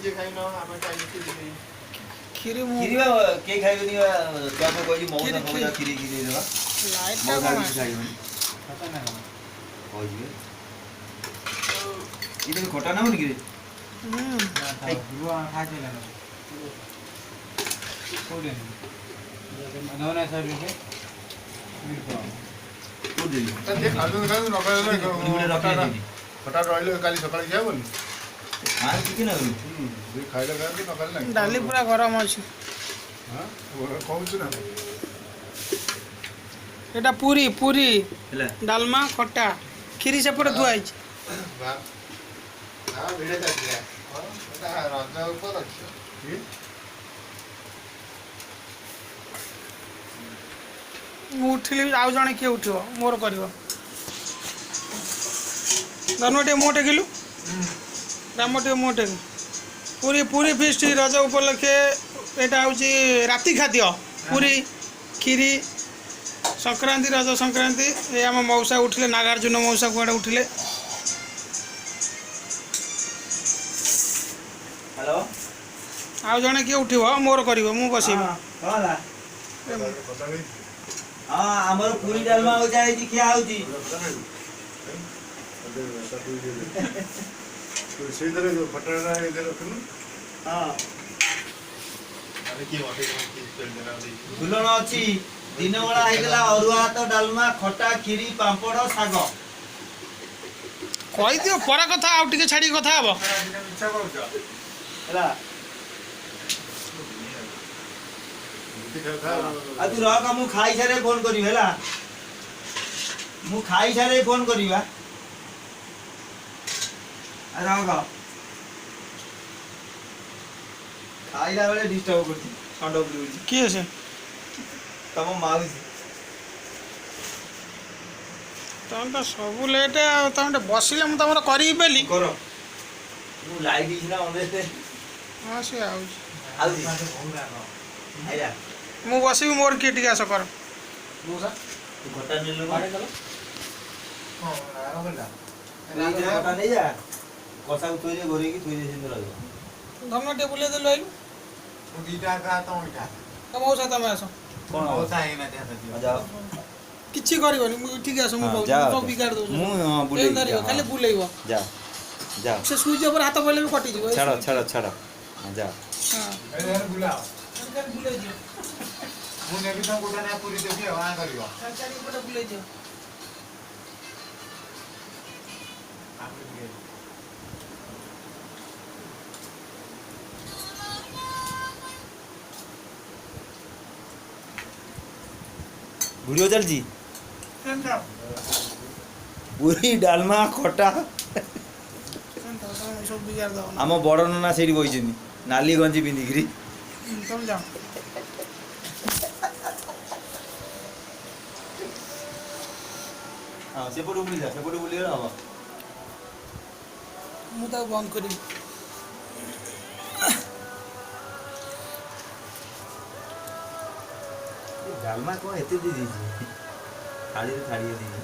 ନିଜେ ଖାଇନ, ଆମେ ଖାଇଛୁ। କ୍ଷୀରି ମୁଁ କ୍ଷୀରି ବା କେହି ଖାଇବେନି ବା। ଛୁଆକୁ କହିଛି ମଉସା। କ୍ଷୀରି, ଫଉସା କ୍ଷୀରି କ୍ଷୀରି ଦେଇଦେବା। ଲାଇଟ୍ଟା ମଉସା କ'ଣ କିଛି ଖାଇବେନି କହିଯିବେ। ଏଇଟା ବି ଖଟା ନାହୁନି କିରେ? ହୁଁ। କୋଉଠି ଦେବି? ଖାଉଛନ୍ତି, ଖାଉଛନ୍ତି, ନ ଖାଇଲେ ଗୋଟେ ରଖିଦେବି। ଖଟା ରହିଲେ କାଲି ସକାଳେ ଖିଆ ହବନି। ଆଉ ଟିକେ ନେବି। ହୁଁ, ଖାଇଲେ ଖାଆନ୍ତୁ, ନ ଖାଇଲେ ନାହିଁ। ଡାଲି ପୁରା ଗରମ ଅଛି। ହଁ, କହୁଛୁ ନା। ଏଇଟା ପୁରୀ, ପୁରୀ। ହେଲା। ଡାଲମା, ଖଟା, କ୍ଷୀରି ସେପଟେ ଥୁଆ ହେଇଛି। ଭିଡ଼ ଚାଲିଥିଲା ଏଟା ରଜ ଉପଲକ୍ଷ। ମୁଁ ଉଠିଲି, ଆଉ ଜଣେ କିଏ ଉଠିବ, ମୋର କରିବ। ଧନୁ, ଟିକେ ମୁହଁ ଟେକିଲୁ। ରାମ, ଟିକେ ମୁହଁ ଟେକୁ। ପୁରୀ, ପୁରୀ ଫିଷ୍ଟ ରଜ ଉପଲକ୍ଷେ। ଏଇଟା ହେଉଛି ରାତି ଖାଦ୍ୟ, ପୁରୀ କ୍ଷୀରି, ସଂକ୍ରାନ୍ତି, ରଜ ସଂକ୍ରାନ୍ତି। ଏ ଆମ ମଉସା ଉଠିଲେ, ନାଗାର୍ଜୁନ ମଉସା କୁଆଡ଼େ ଉଠିଲେ। ହ୍ୟାଲୋ। ଆଉ ଜଣେ କିଏ ଉଠିବ, ମୋର କରିବ, ମୁଁ ବସିବି। କଣ ହେଲା? ହଁ, ଆମର ପୁରୀ ଡାଲମା ହଉଚା ହେଇଛି, ଖିଆ ହଉଛି। ସେଇଥିରେ ଖଟାଟା ଏଇଥିରେ ରଖିନୁ। ହଁ, ଝୁଲଣ ଅଛି। ଦିନ ବେଳା ହେଇଥିଲା ଅରୁଆ ଭାତ, ଡାଲମା, ଖଟା, କ୍ଷୀରି, ପାମ୍ପଡ଼, ଶାଗ। କହିଦିଅ ପରେ କଥା, ଆଉ ଟିକେ ଛାଡ଼ିକି କଥା ହବ। ହେଲା। ଆଉ ତୁ ରଖ, ମୁଁ ଖାଇସାରେ ଫୋନ କରିବି। ହେଲା, ମୁଁ ଖାଇସାରେ ଫୋନ କରିବା। ରଖ, ଖାଇଲା ବେଳେ ଡିଷ୍ଟର୍ବ କରୁଛି, ଷଣ୍ଢ ବୁଲୁଛି। କିଏ ସେ? ତମ ମାଉସୀ। ତମେ ତ ସବୁ ଲେଟ୍, ଆଉ ତମେ ଟିକେ ବସିଲେ ମୁଁ ତମର କରିବି ବୋଲି। କର, ମୁଁ ଲାଇଟ୍ ସିନା ଅନେଇତେ। ହଁ, ସେ ଆଉଛି। ଆଉଛି ଆଇଲା। ମୁଁ ବସିବି, ମୋର କିଏ ଟିକେ ଆସ କର। ତୁ ଖଟା ନେଲୁ କଣ? ଏଇଥିରେ ଖଟା ନେଇଯା, କଷାକୁ ଥୋଇଦେ, ଘୋରେଇକି ଥୋଇଦେ, ସେମିତି ରହିବ। ଧନ, ଟିକେ ବୁଲେଇ ଦେଲୁ, ଆଇଲୁ। ତ ମଉସା, ତମେ ଆସ। କଣ ହବ? ଯାଅ। କିଛି କରିବନି, ମୁଁ ଠିକ ଆସ, ମୁଁ ହଁ, କହୁଛି। ଯାଅ। ମୁଁ ସବୁ ବିଗାଡ଼ି ଦଉଛି। ମୁଁ ହଁ ବୁଲେଇବି। ଧରିବ। ହଁ। ଖାଲି ବୁଲେଇବ। ଯା ଯା। ସେ ସୁଇଚ୍ ଉପରେ ହାତ ପଡ଼ିଲେ ବି କଟିଯିବ ଏ ଛାଡ଼। ସୁଇଚ୍। ଛାଡ଼ ଛାଡ଼, ହଁ, ଯା। ହଁ, ଖାଲି ବୁଲେଇ ଦିଅ। ମୁଁ ନେବି ତମ ଗୋଟେ ନା ପୁରୀ ଦେବି, ଆଉ ଆଁ କରିବ। ଚାରିପଟେ ବୁଲେଇ ଦିଅ। ଭିଡ଼ିଓ ଚାଲିଛି। ପୁରୀ ଡାଲମା ଖଟା। ସେମିତି ତମେ ସବୁ ବିଗାଡ଼ି ଦବ ନା। ଆମ ବଡ଼ ନନା ସେଇଠି ବଇଛନ୍ତି ନାଲି ଗଞ୍ଜି ପିନ୍ଧିକିରି। ତମେ ଯାଅ। ହଁ, ସେପଟୁ ବୁଲି ଯା, ସେପଟୁ ବୁଲିଗଲେ ହବ। ମୁଁ ତାକୁ ବନ୍ଦ କରିବି। ଏ ଡାଲମା କ'ଣ ଏତେ ଦେଇ ଦେଇଛି? ଥାଳିରେ ଥାଳିଏ ଦେଇଛି।